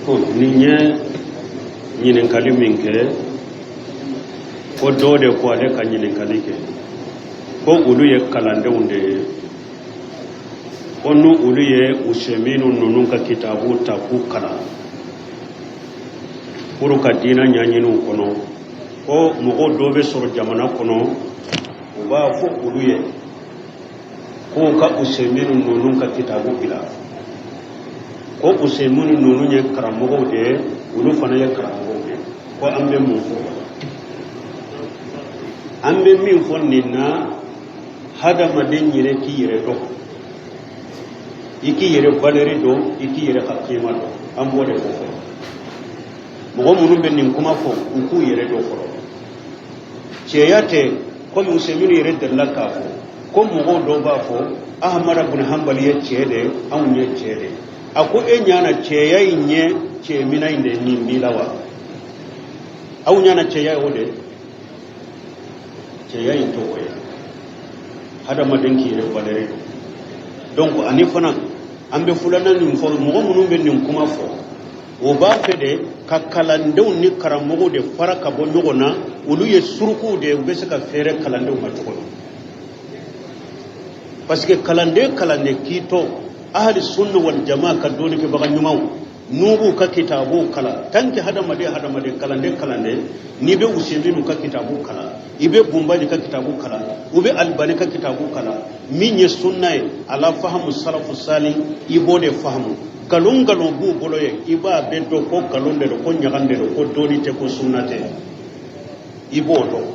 Nin ye ɲininkali min kɛ, ko dɔ de ko ale ka ɲininkali kɛ ko olu ye kalandenw de ye, ko n'u olu ye Useminu ninnu ka kitabu ta k'u kalan pour ka diina ɲɛɲini u kɔnɔ, ko mɔgɔ dɔ bɛ sɔrɔ jamana kɔnɔ, u b'a fɔ olu ye k'u ka Useminu ninnu ka kitabu bila, ko Useminu ninnu ye karamɔgɔw de ye, olu fana ye karamɔgɔw de ye. Ko an bɛ mun fɔ? An bɛ min fɔ nin na, hadamaden yɛrɛ k'i yɛrɛ dɔn, i k'i yɛrɛ valeur dɔn, i k'i yɛrɛ ka kima dɔn. An b'o de fɔ fɔlɔ. Mɔgɔ minnu bɛ nin kuma fɔ, u k'u yɛrɛ dɔn fɔlɔ. Cɛya tɛ, komi Useminu yɛrɛ delila k'a fɔ ko mɔgɔw dɔw b'a fɔ Ahamada bun Hanbali ye cɛ de ye, anw ye cɛ de ye. A ko e ɲa na cɛya in ye cɛ mina in de nin b'i la wa? Aw ɲa na cɛya ye o de ye? Cɛya in t'o ye. Hadamaden k'i yɛrɛ valeur dɔn. Donc ani fana an bɛ filanan nin fɔ, mɔgɔ minnu bɛ nin kuma fɔ, o b'a fɛ de ka kalandenw ni karamɔgɔw de fara ka bɔ ɲɔgɔn na. Olu ye surukuw de ye, u bɛ se ka fɛɛrɛ kalandenw ma cogo min. Parce que kalanden k'i to ahali sunna wal jama ka dɔnnikɛbaga ɲumanw, n'u b'u ka kitabuw kalan, tant que hadamaden kalanden, n'i bɛ Useminu ka kitabu kalan, i bɛ Bunbaji ka kitabu kalan, u bɛ Alibani ka kitabu kalan, min ye sunna ye, ala fahamu salafu sali, i b'o de fahamu. Nkalon nkalon b'u bolo ye, i b'a bɛɛ dɔn ko nkalon de don, ko ɲagan de don, ko dɔnni tɛ, ko sunna tɛ, i b'o dɔn.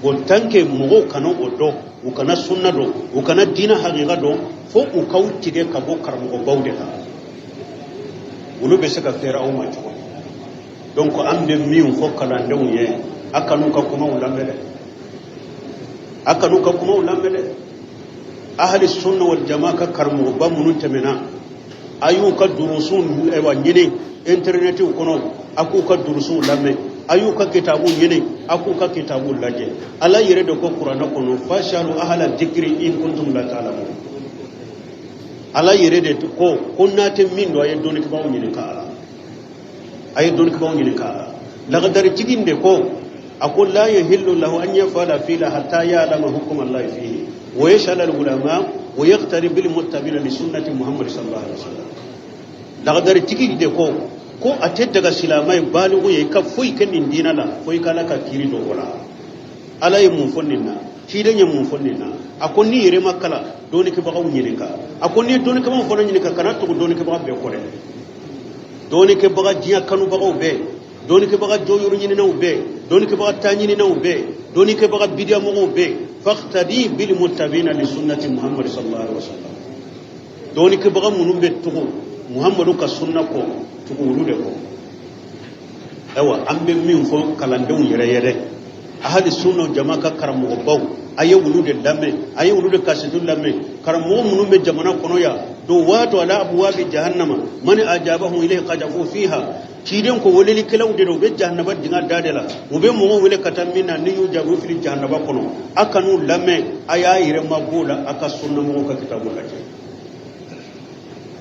Bon, tant que mɔgɔw kana o dɔn, u kana sunna dɔn, u kana diinɛ hakika dɔn, fo u k'aw tigɛ ka bɔ karamɔgɔbaw de kan, olu bɛ se ka fɛɛrɛ aw ma cogo min. Donc an bɛ min fɔ kalandenw ye, a kan'u ka kumaw lamɛn dɛ, a kan'u ka kumaw lamɛn dɛ. Ahali sunna wal jama ka karamɔgɔba minnu tɛmɛna, a y'u ka durusuw ayiwa ɲini intɛrɛnɛtiw kɔnɔ, a k'u ka durusuw lamɛn, a y'u ka kitabuw ɲini, a k'u ka kitabuw lajɛ. Ala yɛrɛ de ko kuranɛ kɔnɔ: fasalu ahala dikiri in kuntum la ta'lamun. Ala yɛrɛ de ko ko n'a tɛ min dɔn, a ye dɔnnikɛbaaw ɲininka a la, a ye dɔnnikɛbaaw ɲininka a la. Lagadaritigi de ko, a ko la yahillu lahu an yafala fila hatta ya'lama hukm Allah fihi wa yas'al al ulama wa yaqtadi bil muttabi'ina li sunnati Muhammad sallallahu alaihi wasallam. Lagadaritigi de ko ko a tɛ daga silamɛ ye baliku ye i ka foyi kɛ nin diinɛ la fo i ka Ala ka kiiri dɔn o la. Ala ye mun fɔ nin na? Ciden ye mun fɔ nin na? A ko n'i yɛrɛ ma kalan, dɔnnikɛbagaw ɲininka. A ko n'i ye dɔnnikɛbagaw fana ɲininka, kana tugu dɔnnikɛbaga bɛɛ kɔ dɛ. Dɔnnikɛbaga diɲɛ kanubagaw bɛɛ, dɔnnikɛbaga jɔyɔrɔ ɲininaw bɛɛ, dɔnnikɛbaga ta ɲininaw bɛɛ, dɔnnikɛbaga bidiyamɔgɔw bɛɛ, faqtadi bil muttabi'ina li sunnati Muhammad sallallahu alaihi wasallam. Dɔnnikɛbaga minnu bɛ tugu Muhammadu ka sunna kɔ, tugu olu de kɔ. Ayiwa, an bɛ min fɔ kalandenw yɛrɛ ye dɛ, ahali sunna jama ka karamɔgɔbaw, a ye olu de lamɛn, a ye olu de kasɛtiw lamɛn. Karamɔgɔ minnu bɛ jamana kɔnɔ yan, duwatu ala abuwabi jahannama mani ajabahum ilayhi qajafu fiha. Ciden ko welelikɛlaw de don, u bɛ jahanaba dingɛ da de la, u bɛ mɔgɔw wele ka taa min na, ni y'u jaabi, u fili jahanaba kɔnɔ. A kan'u lamɛn, a y'a yɛrɛ mabɔ o la. A ka sunna mɔgɔw ka kitabu lajɛ,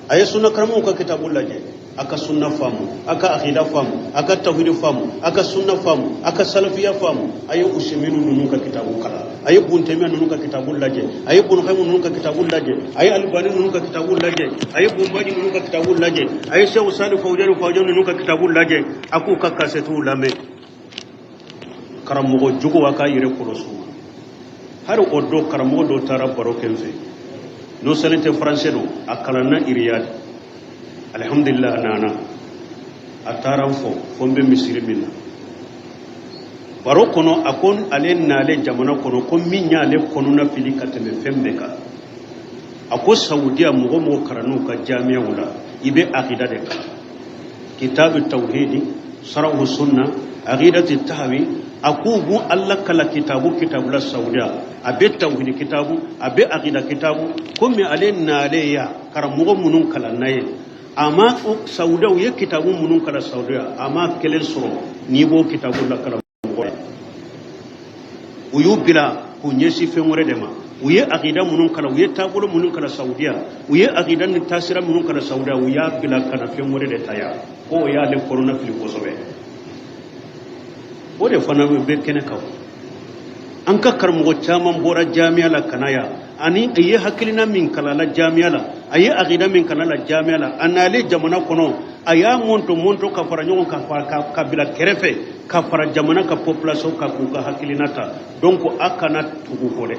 a ye sunna karamɔgɔw ka kitabu lajɛ, a ka sunna faamu, a ka akida faamu, a ka tawhidi faamu, a ka sunna faamu, a ka salafiya faamu. A ye Useminu ninnu ka kitabu kalan, a ye Buntemiya ninnu ka kitabu lajɛ, a ye Bunukayimu ninnu ka kitabu lajɛ, a ye Alibani ninnu ka kitabu lajɛ, a ye Bunbaji ninnu ka kitabu lajɛ, a ye Sehu Sali Fawujani Fawujani ninnu ka kitabu lajɛ, a k'u ka kasɛtiw lamɛn. Karamɔgɔ jugu, a k'a yɛrɛ kɔlɔsi u ma. Hali o don, karamɔgɔ dɔ taara baro kɛ n fɛ, nationalité français don, a kalanna Iriyadi, alihamudulila, a nana, a taara n fɔ fo n bɛ misiri min na. Baro kɔnɔ, a ko ale nalen jamana kɔnɔ, ko min y'ale kɔnɔna fili ka tɛmɛ fɛn bɛɛ kan, a ko Saudiya mɔgɔ mɔgɔ kalann'u ka jamiyaw la, i bɛ akida de kalan, kitabu tawhidi, sarahu sunna, akidati tahawi. A k'u b'u Ala kala kitabu kitabu la Saudiya, a bɛ tawhidi kitabu, a bɛ akida kitabu. Komi ale nalen ya karamɔgɔ minnu kalanna ye, a ma Saudiya, u ye kitabu minnu kalan Saudiya, a ma kelen sɔrɔ n'i b'o kitabu la karamɔgɔ ye. U y'u bila k'u ɲɛsin fɛn wɛrɛ de ma. U ye akida minnu kalan, u ye taabolo minnu kalan Saudiya, u ye akida ni taasira minnu kalan Saudiya, u y'a bila ka na fɛn wɛrɛ de ta yan, ko o y'ale kɔnɔna fili kosɛbɛ. O de fana bɛ kɛnɛ kan. An ka karamɔgɔ caman bɔra jamiya la ka na yan, ani a ye hakilina min kalan la jamiya la, a ye akida min kalan la jamiya la, a nalen jamana kɔnɔ, a y'a mɔntɔ mɔntɔ ka fara ɲɔgɔn kan ka bila kɛrɛfɛ, ka fara jamana ka population kan k'u ka hakilina ta. Donc a kana tugu kɔ dɛ.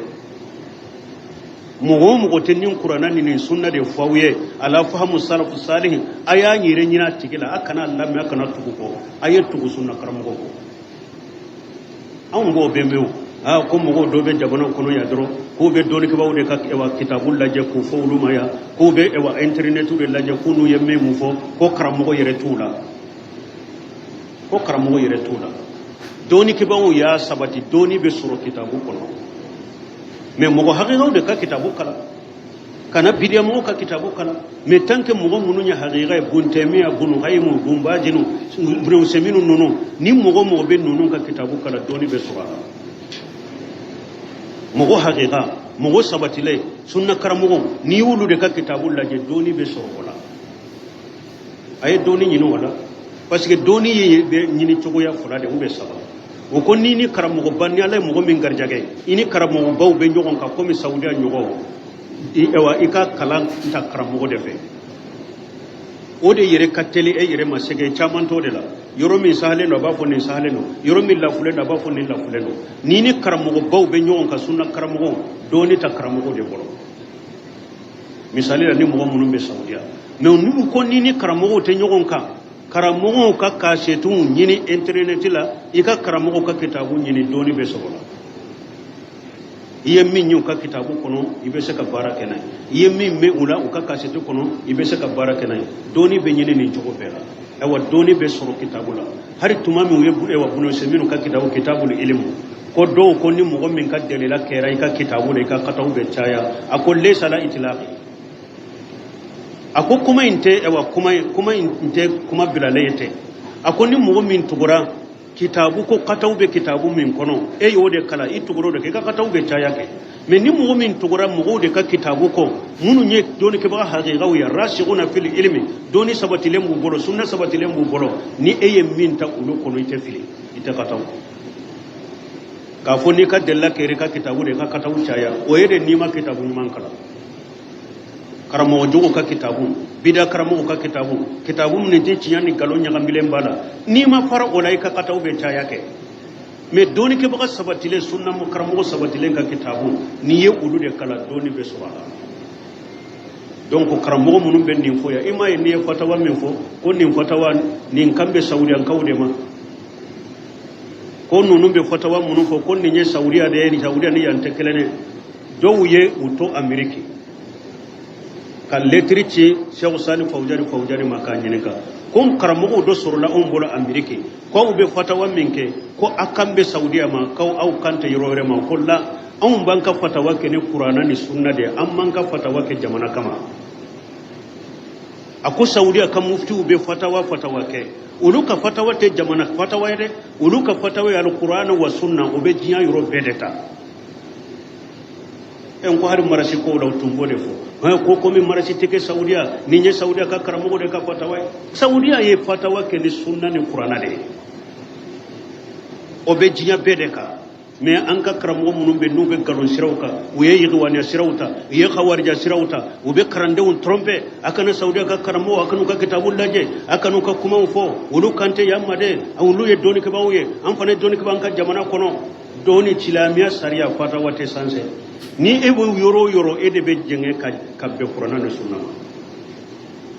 Mɔgɔ o mɔgɔ tɛ nin kuranna ni nin sunna de fɔ aw ye, ala fahamu salafu salihin, a y'a yɛrɛ ɲini a tigi la, a kana lamɛn, a kana tugu kɔ, a ye tugu sunna karamɔgɔ kɔ. Anw b'o bɛɛ mɛn o. Aa, ko mɔgɔw dɔ bɛ jamana kɔnɔ yan dɔrɔn, k'u bɛ dɔnnikɛbaaw de ka ɛwa kitabu lajɛ k'u fɔ olu ma yan, k'u bɛ ɛwa internet de lajɛ, k'u n'u ye min mun fɔ, ko karamɔgɔ yɛrɛ t'u la, ko karamɔgɔ yɛrɛ t'u la. Dɔnnikɛbaaw y'a sabati, dɔnni bɛ sɔrɔ kitabu kɔnɔ, mais mɔgɔ hakikaw de ka kitabu kalan, kana bidiya mɔgɔw ka kitabu kalan. Mais tant que mɔgɔ minnu ye hakika ye, Buntɛmiya, Bunuhayimu, Bunbajinu, Bunuseminu ninnu, ni mɔgɔ mɔgɔ bɛ ninnu ka kitabu kalan, dɔnni bɛ sɔrɔ a la. Mɔgɔ hakika, mɔgɔ sabatilen, sunna karamɔgɔw, n'i y'olu de ka kitabu lajɛ, dɔnni bɛ sɔrɔ o la. A ye dɔnni ɲini o la, parce que dɔnni ye bɛ ɲini cogoya fila de, ou bɛ saba. O ko n'i ni karamɔgɔba, ni Ala ye mɔgɔ min garijɛgɛ, i ni karamɔgɔbaw bɛ ɲɔgɔn kan komi Saudiya ɲɔgɔn, i ka kalan ta karamɔgɔ de fɛ, o de yɛrɛ ka teli e yɛrɛ ma. Sɛgɛn caman t'o de la. Yɔrɔ min sahalen don, a b'a fɔ nin sahalen don. Yɔrɔ min lafulen don, a b'a fɔ nin lafulen don. N'i ni karamɔgɔbaw bɛ ɲɔgɔn kan, sunna karamɔgɔw, dɔɔni ta karamɔgɔw de bolo. Misali la, ni mɔgɔ minnu bɛ Saudiya, mais n'u ko n'i ni karamɔgɔw tɛ ɲɔgɔn kan, karamɔgɔw ka kasɛtiw ɲini internet la, i ka karamɔgɔw ka kitabu ɲini, dɔɔni bɛ sɔrɔ la. I ye min ye u ka kitabu kɔnɔ, i bɛ se ka baara kɛ n'a ye. I ye min mɛn u la u ka kasɛti kɔnɔ, i bɛ se ka baara kɛ n'a ye. Dɔɔni bɛ ɲini nin cogo bɛɛ la. Ayiwa, dɔɔni bɛ sɔrɔ kitabu la. Hali tuma min u ye ɛwa Bunusɛminu ka kitabu, kitabul ilimu, ko dɔw ko ni mɔgɔ min ka delila kɛra i ka kitabu la, i ka kataw bɛ caya. A ko laysa ala itilaqi, a ko kuma in tɛ, ɛwa, kuma in tɛ kuma bilalen ye tɛ. A ko ni mɔgɔ min tugura kitabu ko kataw bɛ kitabu min kɔnɔ, e y'o de kalan, i tugura o de kɛ, i ka kataw bɛ caya kɛ. Mais ni mɔgɔ min tugura mɔgɔw de ka kitabu kɔ, minnu ye dɔnnikɛbaga hakikaw ye, rasikuna fil ilmi, dɔnni sabatilen b'u bolo, sunna sabatilen b'u bolo, ni e ye min ta olu kɔnɔ, i tɛ fili, i tɛ kataw. K'a fɔ n'i ka delila kɛra i ka kitabu de, i ka kataw caya, o ye de n'i ma kitabu ɲuman kalan. Karamɔgɔ jugu ka kitabu, bida karamɔgɔ ka kitabu, kitabu minnu tɛ tiɲɛ ni nkalon ɲagamilen b'a la, n'i ma fara o la, i ka kataw bɛ caya kɛ. Mais dɔnnikɛbaga sabatilen, sunna karamɔgɔ sabatilen ka kitabu, n'i ye olu de kalan, dɔnni bɛ sɔrɔ a la. Donc karamɔgɔ minnu bɛ nin fɔ yan, i m'a ye, n'i ye fatawa min fɔ ko nin fatawa nin kan bɛ sawudiyankaw de ma, ko ninnu bɛ fatawa minnu fɔ, ko nin ye sawudiya de ye, nin sawudiya ni yan tɛ kelen ye. Dɔw ye u to Ameriki ka lɛtiri ci Sɛku Sali Fawujani Fawujani ma k'a ɲininka ko karamɔgɔw dɔ sɔrɔla anw bolo Ameriki, ko aw bɛ fatawa min kɛ, ko a kan bɛ sawudiya ma, ko aw kan tɛ yɔrɔ wɛrɛ ma. Ko la, anw b'an ka fatawa kɛ ni kuranna ni sunna de ye, an b'an ka fatawa kɛ jamana kama. A ko sawudiya ka muftiw bɛ fatawa kɛ, olu ka fatawa tɛ jamana fatawa ye dɛ, olu ka fatawa ye alikuranɛ wa sunna, o bɛ diɲɛ yɔrɔ bɛɛ de ta. N ko hali marasi kow la, u tun b'o de fɔ ko komi marasi tɛ kɛ sawudiya, nin ye sawudiya ka karamɔgɔ de ka fatawa ye. Sawudiya ye fatawa kɛ ni sunna ni kuranna de ye, o bɛ diɲɛ bɛɛ de kan. Mais an ka karamɔgɔ minnu bɛ n'u bɛ nkalon siraw kan, u ye yiriwaniya siraw ta, u ye hawarija siraw ta, u bɛ karandenw tromper. A kana sawudiya ka karamɔgɔ, a kan'u ka kitabu lajɛ, a kan'u ka kumaw fɔ, olu kan tɛ yan ma dɛ, olu ye dɔnnikɛbaaw ye, an fana ye dɔnnikɛbaa an ka jamana kɔnɔ. Dɔnni silamɛya sariya fatawa tɛ sansɛ. Ni e bɛ yɔrɔ o yɔrɔ, e de bɛ jɛngɛ ka bɛn kuranna ni sunna ma.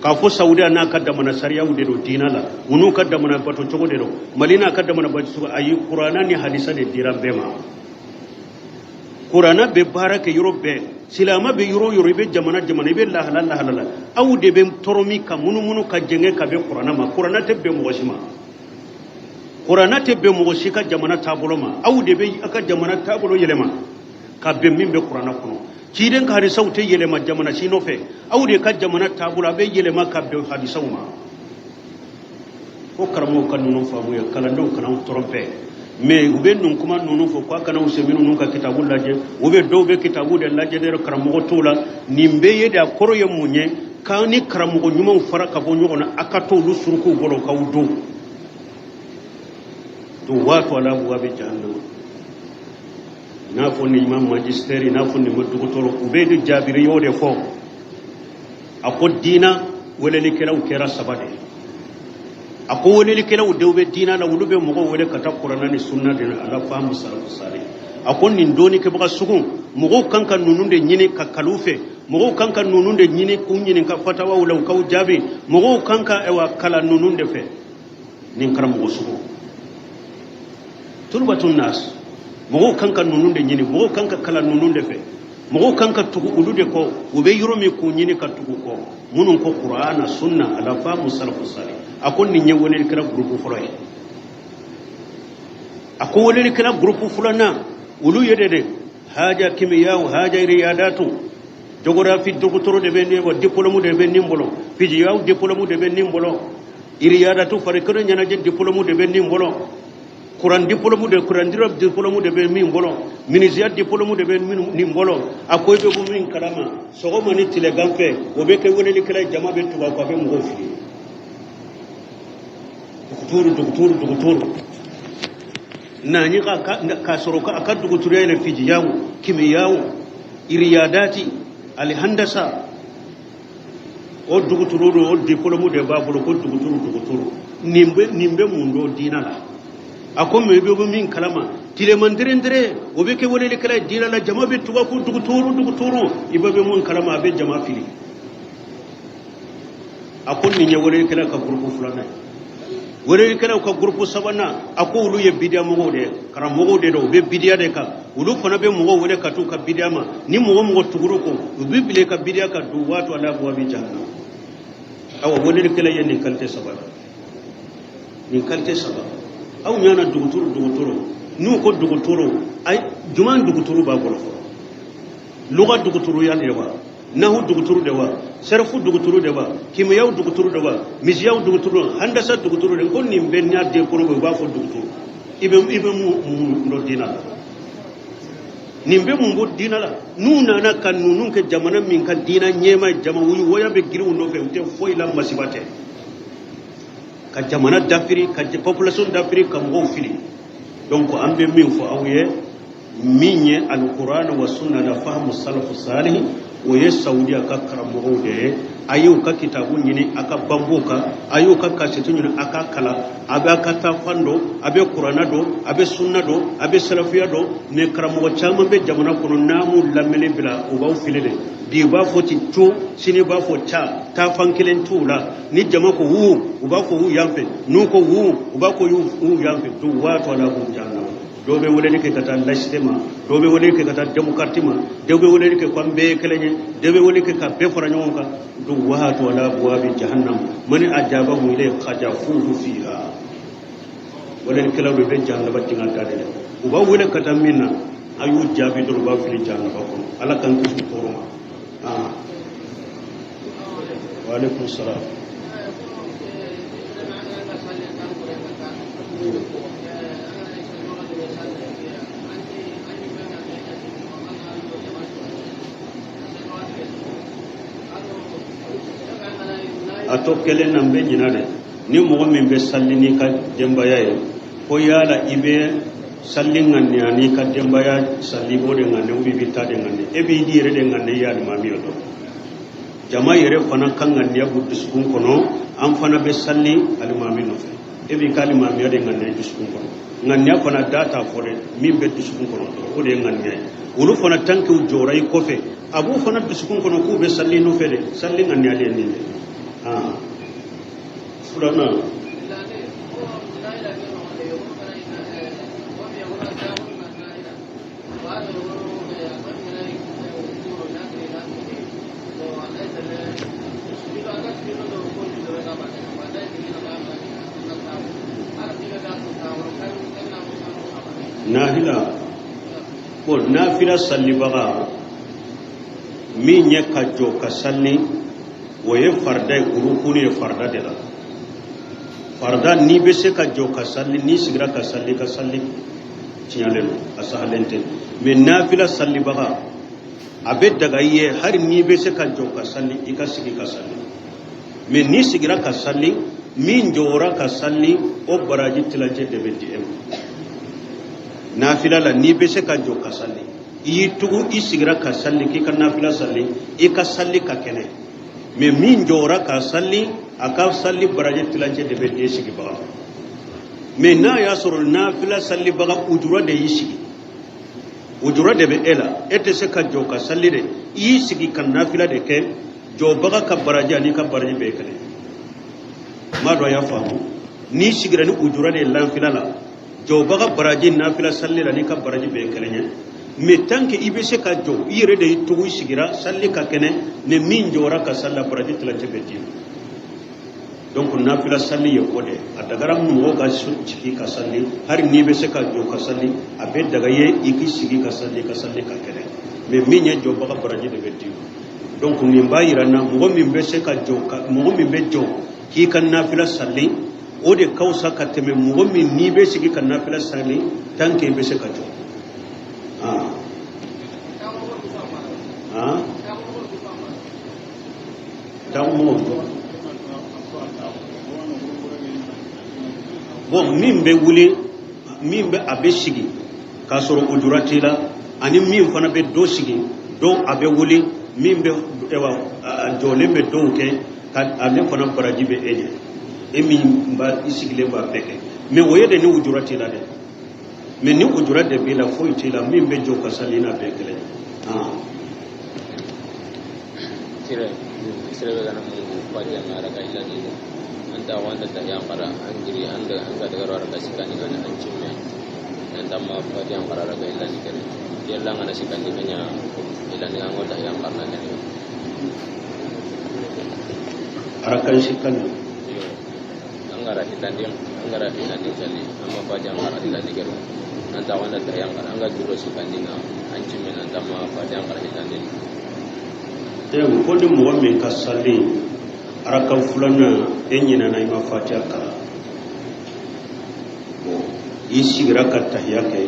K'a fɔ sawudiya n'a ka damana sariyaw de don diina la, u n'u ka damana bato cogo de don, Mali n'a ka damana bato cogo, ayi, kuranna ni hadisa de dira bɛɛ ma. Kuranna bɛ baara kɛ yɔrɔ bɛɛ, silamɛ bɛ yɔrɔ o yɔrɔ, i bɛ jamana jamana, i bɛ lahala lahala la, aw de bɛ tɔɔrɔ min ka munumunu ka jɛngɛ ka bɛn kuranna ma. Kuranna tɛ bɛn mɔgɔ si ma, kuranna tɛ bɛn mɔgɔ si ka jamana taabolo ma. Aw de bɛ aw ka jamana taabolo yɛlɛma ka bɛn min bɛ kuranna kɔnɔ. Ciden ka hadisaw tɛ yɛlɛma jamana si nɔfɛ, aw de ka jamana taabolo a bɛ yɛlɛma ka bɛn hadisaw ma. Ko karamɔgɔw ka ninnu faamu ye, kalandenw kana aw tromper. Mais u bɛ nin kuma ninnu fɔ k'a kana Useminu ninnu ka kitabu lajɛ, u bɛ dɔw bɛ kitabu de lajɛ dɛ, karamɔgɔ t'o la. Nin bɛɛ ye de, a kɔrɔ ye mun ye? K'an ni karamɔgɔ ɲumanw fara ka bɔ ɲɔgɔn na, a ka t'olu surukuw bolo k'aw don duwatu ala abwabi jahannama. I n'a fɔ nin ma magistère, i n'a fɔ nin ma dɔgɔtɔrɔ, u bɛ de Jabiri y'o de fɔ. A ko diina welelikɛlaw kɛra saba de ye. A ko welelikɛlaw dɔw bɛ diina la, olu bɛ mɔgɔw wele ka taa kuranna ni sunna de la, ala faamu salafu salih. A ko nin dɔnnikɛbaga sugu, mɔgɔw kan ka ninnu de ɲini ka kalu fɛ, mɔgɔw kan ka ninnu de ɲini k'u ɲininka fatawaw la, u k'aw jaabi, mɔgɔw kan ka ayiwa kalan ninnu de fɛ. Nin karamɔgɔ sugu tulubatun nas, mɔgɔw kan ka ninnu de ɲini, mɔgɔw kan ka kalan ninnu de fɛ, mɔgɔw kan ka tugu olu de kɔ, u bɛ yɔrɔ min k'u ɲini ka tugu kɔ, minnu ko kurana sunna ala faamu salafu salih. A ko nin ye welelikɛla gurupu fɔlɔ ye. A ko welelikɛla gurupu filanan, olu ye de de haja kimiyaw, haja riyadatu, géographie dɔgɔtɔrɔ de bɛ nin bɔ, diplôme de bɛ nin bolo, fiziyaw diplôme de bɛ nin bolo, iriyadatu farikolo ɲɛnajɛ diplôme de bɛ nin bolo, kuran diplôme de kurandira diplôme de bɛ min bolo, minisiya diplôme de bɛ nin bolo. A ko i bɛ bɔ min kalama sɔgɔma ni tilegan fɛ, o bɛ kɛ welelikɛla ye, jama bɛ tugu a kɔ, a bɛ mɔgɔw fili. Duguturu duguturu duguturu naani k'a sɔrɔ a ka duguturuya yɛrɛ fijiyaw, kimiyaw, iriyadati, alihandasa, o duguturu o diplôme de b'a bolo. Ko duguturu duguturu nin bɛ mun dɔn diina la? A ko mɛ i bɛ bɔ min kalama tileman derendere, o bɛ kɛ welelikɛla ye diina la, jama bɛ tugu ko duguturu duguturu, i bɛ bɛ mun kalama, a bɛ jama fili. A ko nin ye welelikɛla ka gurupu filanan ye. Welelikɛlaw ka gurupu sabanan, a ko olu ye bidiya mɔgɔw de ye, karamɔgɔw de don, u bɛ bidiya de kan, olu fana bɛ mɔgɔw wele ka t'u ka bidiya ma. Ni mɔgɔ mɔgɔ tugur'u kɔ, u bɛ bila ka bidiya ka don waati ala abwabi jahannam. Awa welelikɛla ye nin qualité saba ye, nin qualité saba. Aw ɲana duguturu duguturu, n'u ko duguturu, ay juman duguturu b'a bolo fɔlɔ, luga duguturuya de wa, nahu duguturu de wa, sɛrifu duguturu de wa, kimiyaw duguturu de wa, misiyaw duguturu, handasa duguturu de. Ko nin bɛɛ n'a den kɔnɔ, u b'a fɔ duguturu. I bɛ mun dɔn diina la? Nin bɛ mun bɔ diina la? N'u nana ka ninnu kɛ jamana min ka diina ɲɛma, jama wuya bɛ girin u nɔfɛ, u tɛ foyi la, masiba tɛ ka jamana dafiri, ka population dafiri, ka mɔgɔw fili. Donc an bɛ min fɔ aw ye, min ye alikuran wa sunna la fahamu salafu salih, o ye Saudiya ka karamɔgɔw de ye. A y'u ka kitabu ɲini, a ka banbo kan, a y'u ka kasɛti ɲini, a ka kalan, a bɛ a ka taa fan dɔn, a bɛ kuranna dɔn, a bɛ sunna dɔn, a bɛ salafiya dɔn. Mais karamɔgɔ caman bɛ jamana kɔnɔ, n'a m'u lamɛnni bila, u b'aw fili de. Bi u b'a fɔ ten co, sini b'a fɔ ca, taa fan kelen t'u la. Ni jama ko wu, u b'a fɔ wu yan fɛ, n'u ko wu, u b'a fɔ wu yan fɛ. Donc waati ala k'u jahannama. Dɔw bɛ weleli kɛ ka taa laïcité ma, dɔw bɛ weleli kɛ ka taa démocratie ma, dɔw bɛ weleli kɛ k'an bɛɛ ye kelen ye, dɔw bɛ weleli kɛ ka bɛɛ fara ɲɔgɔn kan. Donc waati ala abwabi jahannam mani ajabahu ilayhi qajafuhu fiha. Welelikɛlaw de bɛ jahannaba dingɛ da de la. U b'a wele ka taa min na, a y'u jaabi dɔrɔn, u b'a fili jahannaba kɔnɔ. Ala k'an kisi tɔɔrɔ ma. Wa alaikum salam. A to kelen na, n bɛ ɲina dɛ. Ni mɔgɔ min bɛ sali n'i ka denbaya ye, ko yala i bɛ sali ŋaniya n'i ka denbaya sali, b'o de ŋaniya, ou i bɛ taa de ŋaniya, e b'i yɛrɛ de ŋaniya, i ye alimami ye dɔrɔn. Jama yɛrɛ fana ka ŋaniya b'u dusukun kɔnɔ, an fana bɛ sali alimami nɔfɛ. E b'i ka alimamiya de ŋaniya dusukun kɔnɔ. Ŋaniya fana da t'a fɔ dɛ, min bɛ dusukun kɔnɔ dɔrɔn, o de ye ŋaniya ye. Olu fana tant que u jɔra i kɔfɛ, a b'u fana dusukun kɔnɔ k'u bɛ sali nɔfɛ de. Sali ŋaniyalen ye nin de. Filanan, nafila ko nafila salibaga min ye ka jɔ ka sali, o ye farida ye, urukuni ye farida de la. Farida, n'i bɛ se ka jɔ ka sali, n'i sigira ka sali, ka sali tiɲɛlen don, a sahalen tɛ. Mais nafila salibaga, a bɛ daga i ye, hali n'i bɛ se ka jɔ ka sali, i ka sigi ka sali. Mais n'i sigira ka sali, min jɔra ka sali, o baraji tilancɛ de bɛ di e ma. Nafila la, n'i bɛ se ka jɔ ka sali, i y'i tugu i sigira ka sali k'i ka nafila sali, i ka sali ka kɛnɛ. Mais min jɔra ka sali, a ka sali baraji tilancɛ de bɛ di sigibaga ma. Mais n'a y'a sɔrɔ nafila salibaga, ujura de y'i sigi, ujura de bɛ e la, e tɛ se ka jɔ ka sali dɛ, i y'i sigi ka nafila de kɛ, jɔbaga ka baraji ani ka baraji bɛɛ ye kelen. N b'a dɔn a y'a faamu. N'i sigira ni ujura de ye nafila la, jɔbaga baraji nafila sali la n'i ka baraji bɛɛ ye kelen ye. Mais tant que i bɛ se ka jɔ, i yɛrɛ de y'i tugu i sigira, sali ka kɛnɛ, ni min jɔra ka sali la, baraji tilancɛ bɛ d'i ma. Donc nafila sali ye o de, a dagara mɔgɔ ka sigi ka sali. Hali n'i bɛ se ka jɔ ka sali, a bɛ daga ye i k'i sigi ka sali, ka sali ka kɛnɛ. Mais min ye jɔbaga, baraji de bɛ d'i ma. Donc nin b'a yira n na, mɔgɔ min bɛ se ka jɔ ka, mɔgɔ min bɛ jɔ k'i ka nafila sali, o de ka fisa ka tɛmɛ mɔgɔ min n'i bɛ sigi ka nafila sali, tant que i bɛ se ka jɔ. Ah ah, tagamɔgɔw jɔ. Bon, min bɛ wuli, min bɛ a bɛ sigi k'a sɔrɔ ujura t'i la, ani min fana bɛ dɔ sigi, dɔw a bɛ wuli, min bɛ ɛwa a jɔlen bɛ dɔw kɛ ka ale fana baraji bɛ e ɲɛ, e min b'a i sigilen b'a bɛɛ kɛ. Mais o ye de ni ujura t'i la dɛ. Mais ni ujura de b'i la, foyi t'i la, min bɛ jɔ ka sali n'a bɛɛ kelen. Ah. Sire sire bɛ kana mun fatiha ngara ka ila ni anta wanda ta ya ngara an giri an da an ga daga rara ka sikani ngana an cimme anta ma fatiha ngara ka ila ni kene yalla ngana sikani nganya ila ni an ta ya ngara kene. Arakan sikani? Yo, an gara hilandi, an gara hilandi sali amma fatiha ngara ila ni kene anta wanda ta ya ngara an ga duro sikani nga an cimme anta ma fatiha ngara ila ni. Ko ni mɔgɔ min ka sali arakan filanan, e ɲinɛna i ma fatiha kalan, bon, i sigira ka tahiya kɛ,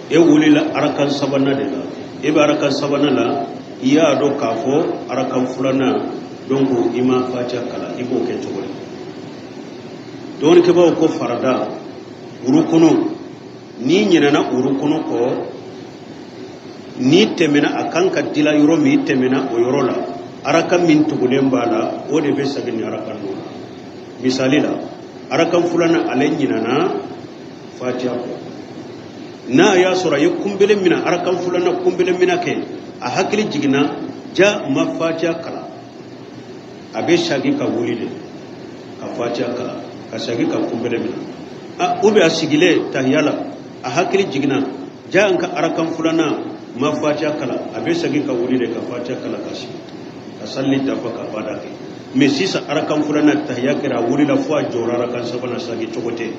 e wulila arakan sabanan de la, e bɛ arakan sabanan la, i y'a dɔn k'a fɔ arakan filanan, donc i ma fatiha kalan, i b'o kɛ cogo di? Dɔɔnikɛbaaw ko farada urukunu, n'i ɲinɛna urukunu kɔ, n'i tɛmɛna a kan ka dila yɔrɔ min, i tɛmɛna o yɔrɔ la, arakan min tugulen b'a la, o de bɛ segin ni arakan nɔ la. Misali la, arakan filanan, ale ɲinɛna fatiha kɔ, n'a y'a sɔrɔ a ye kunbele minɛ, arakan filanan kunbele minɛ kɛ, a hakili jiginna ja ma fatiha kalan, a bɛ sagi ka wuli de ka fatiha kalan, ka sagi ka kunbele minɛ. A ou bien a sigilen tahiya la, a hakili jiginna ja n ka arakan filanan ma fatiha kalan, a bɛ segin ka wuli de ka fatiha kalan, ka sigi ka sali dafa, ka bada kɛ. Mais sisan arakan filanan tahiya kɛra, a wulila fo a jɔra arakan sabanan, sagi cogo tɛ,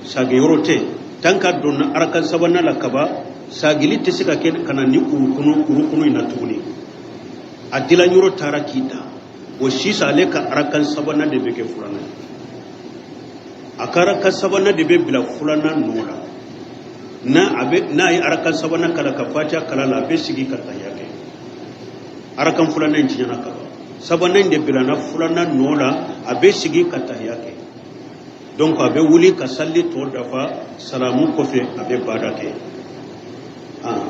sagi yɔrɔ tɛ. Tant qu'a donna arakan sabanan la kaba, sagili tɛ se ka kɛ ka na ni urukunu in na tuguni. A dilan yɔrɔ taara k'i da o. Sisan ale ka arakan sabanan de bɛ kɛ filanan ye, a ka arakan sabanan de bɛ bila filanan nɔ la. N'a a bɛ n'a ye arakan sabanan kalan ka fatiha kalan la, a bɛ sigi ka tahiya kɛ. Arakan filanan in tiɲɛna ka ban, sabanan in de bilana filanan nɔ la, a bɛ sigi ka tahiya kɛ. Donc a bɛ wuli ka sali tɔ dafa, salamu kɔfɛ a bɛ baada kɛ. Ah.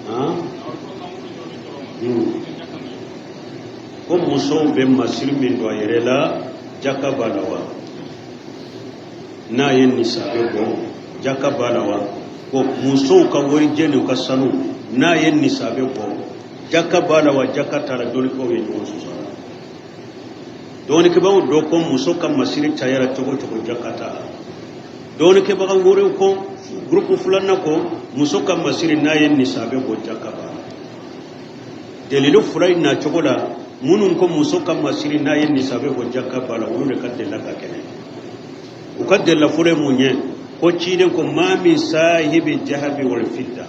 Ah. Ko musow bɛ masiri min don a yɛrɛ la, jaka b'a la wa? N'a ye nisabe bɔ, jaka b'a la wa? Ko musow ka warijɛ n'u ka sanu, n'a ye nisabe bɔ, jaka b'a la wa, jaka t'a la? Dɔnnikɛbaaw ye ɲɔgɔn sɔsɔ a la. Dɔnnikɛbaaw dɔ ko muso ka masiri cayara cogo cogo, jaka t'a la. Dɔnnikɛbaga wɛrɛw ko, gurupu filanan ko muso ka masiri, n'a ye nisabe bɔ, jaka b'a la. Dalilu fila in na cogo la, minnu ko muso ka masiri, n'a ye nisabe bɔ, jaka b'a la, olu de ka delila ka kɛnɛ. U ka delila fɔlɔ ye mun ye? Ko ciden ko ma min sahibi jahabi wal fidda.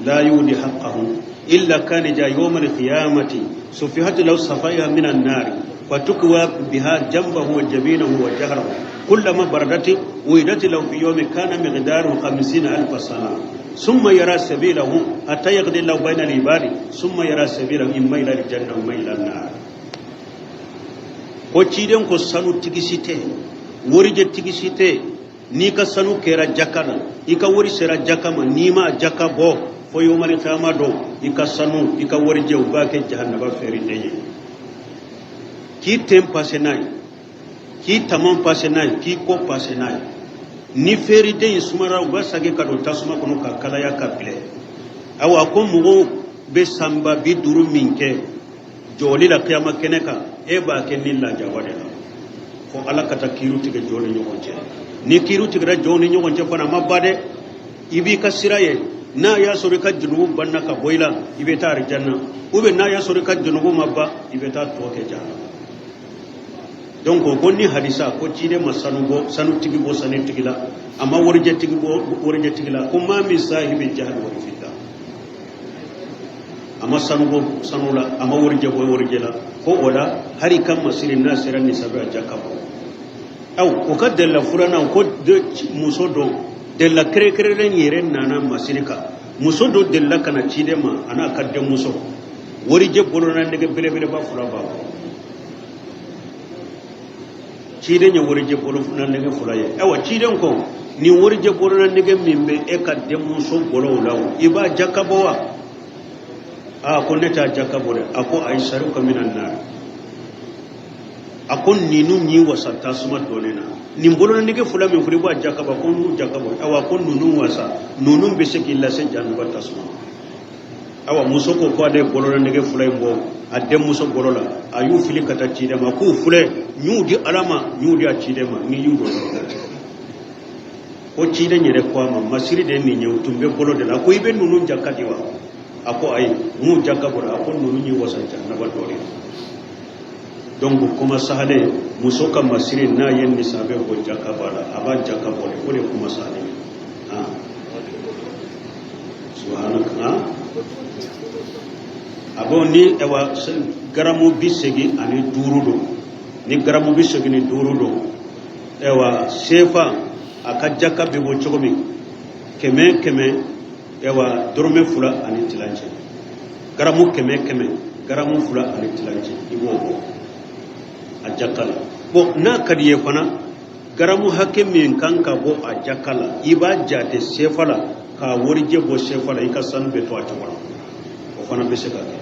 La yudi haqqahu illa kana ja yawm al-qiyamati sufihat lahu safaiha min an-nar fatukwa biha janbahu wa jabinahu wa jahrahu kullama baradat uidat lahu fi yawmin kana miqdaruhu 50,000 sana ثم يرى سبيله حتى يقضي الله بين العباد ثم يرى سبيله إما إلى الجنة وإما إلى النار. Ko ciden ko sanu tigi si tɛ, warijɛ tigi si tɛ, n'i ka sanu kɛra jaka la, i ka wari sera jaka ma, n'i ma jaka bɔ fo yomali kiyama don, i ka sanu, i ka warijɛ, u b'a kɛ jahanaba feeriden ye, k'i ten pase n'a ye, k'i taman pase n'a ye, k'i kɔ pase n'a ye. Ni feeriden in sumara, u b'a sagi ka don tasuma kɔnɔ ka kalaya ka bilɛ. Awa, ko mɔgɔw bɛ sanba 50 min kɛ jɔli la kiyama kɛnɛ kan, e b'a kɛ ni lajaba de la, fo Ala ka taa kiiriw tigɛ jɔn ni ɲɔgɔn cɛ. Ni kiiriw tigɛra jɔn ni ɲɔgɔn cɛ fana, a ma ba dɛ, i b'i ka sira ye. N'a y'a sɔrɔ i ka junubu banna ka bɔ i la, i bɛ taa arijanna, ou bien n'a y'a sɔrɔ i ka junubu ma ban, i bɛ taa tɔ kɛ jahanama. Donc ko ni hadisa ko ciden ma sanu bɔ sanutigi bɔ sanutigi la, a ma warijɛtigi bɔ warijɛtigi la, ko ma min sahibi jahabi wal fidda, a ma sanu bɔ sanu la, a ma warijɛ bɔ warijɛ la. Ko o la, hari ka masiri n'a sera nisabi, a jaka bɔ. Aw o ka delila filanan, ko muso dɔ delila kɛrɛnkɛrɛnnen yɛrɛ nana masiri kan. Muso dɔ delila ka na ciden ma, a n'a ka denmuso, warijɛ bolona nɛgɛ belebeleba fila b'a bolo. Ciden ye warijɛ bolona nɛgɛ fila ye. Ayiwa, ciden ko nin warijɛ bolona nɛgɛ min bɛ e ka denmuso bolo o la, o i b'a jaka bɔ wa? Aa, ko ne t'a jaka bɔ dɛ. A ko aisaruka minan nar. A ko ninnu y'i wasa tasuma dɔɔnin na. Nin bolona nɛgɛ fila min filɛ, i b'a jaka bɔ? Ko n'u jaka bɔ. Ayiwa, ko ninnu wasa, ninnu bɛ se k'i lase jahanaba tasuma ma. Awa, muso ko ko ale bolona nɛgɛ fila in bɔ a denmuso bolo la, a y'u fili ka taa ciden ma, k'u filɛ, n y'u di Ala ma, n y'u di a ciden ma, ni y'u don. Ko ciden yɛrɛ ko a ma, masiri de ye nin ye, u tun bɛ bolo de la. Ko i bɛ ninnu jaka di wa? A ko ayi, m'u jaka bɔra. A ko ninnu y'i wasa jahanaba dɔ de. Donc kuma sahale, muso ka masiri n'a ye nisabe bɔ, jaka b'a la, a b'a jaka bɔ de, o de ye kuma sahale ye. Ah, subhanaka, a bɔ ni awa garamu 85 don, ni garamu 85 don, ayiwa, sefa a ka jaka bɛ bɔ cogo min, kɛmɛ kɛmɛ, ayiwa, dɔrɔmɛ fila ani tilancɛ, garamu kɛmɛ kɛmɛ, garamu fila ani tilancɛ, i b'o bɔ a jaka la. Bon, n'a ka di ye fana, garamu hakɛ min kan ka bɔ a jaka la, i b'a jate sefa la k'a warijɛ bɔ sefa la, i ka sanu bɛ to a cogo la, o fana bɛ se ka kɛ.